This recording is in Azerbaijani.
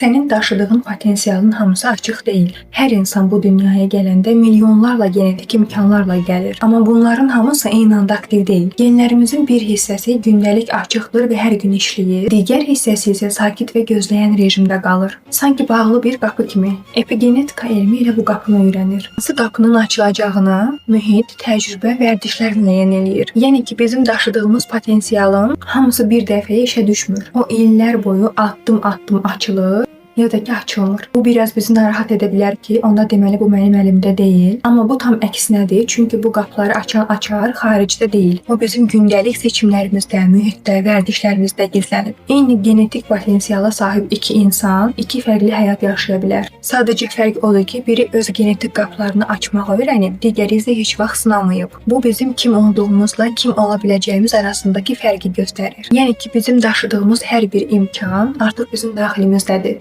Sənin daşıdığın potensialın hamısı açıq deyil. Hər insan bu dünyaya gələndə milyonlarla genetik imkanlarla gəlir. Amma bunların hamısı eyni anda aktiv deyil. Genlərimizin bir hissəsi gündəlik açıqdır və hər gün işləyir. Digər hissəsi isə sakit və gözləyən rejimdə qalır. Sanki bağlı bir qapı kimi. Epigenetika elmi elə bu qapını öyrənir. Hansı qapının açılacağını mühit, təcrübə, vərdişlər müəyyən eləyir. Yəni ki, bizim daşıdığımız potensialın hamısı bir dəfəyə işə düşmür. O illər boyu addım-addım açılır ya da ki açılmır. Bu biraz bizi narahat edə bilər ki, onda deməli bu mənim əlimdə deyil. Amma bu tam əksinədir. Çünki bu qapıları açan açar xaricdə deyil. O bizim gündəlik seçimlərimizdə, mühitdə, vərdişlərimizdə gizlənib. Eyni genetik potensiala sahib iki insan iki fərqli həyat yaşaya bilər. Sadəcə fərq odur ki, biri öz genetik qapılarını açmağı öyrənib, digəri isə heç vaxt sınamayıb. Bu bizim kim olduğumuzla kim ola biləcəyimiz arasındakı fərqi göstərir. Yəni ki, bizim daşıdığımız hər bir imkan artıq bizim daxilimizdədir.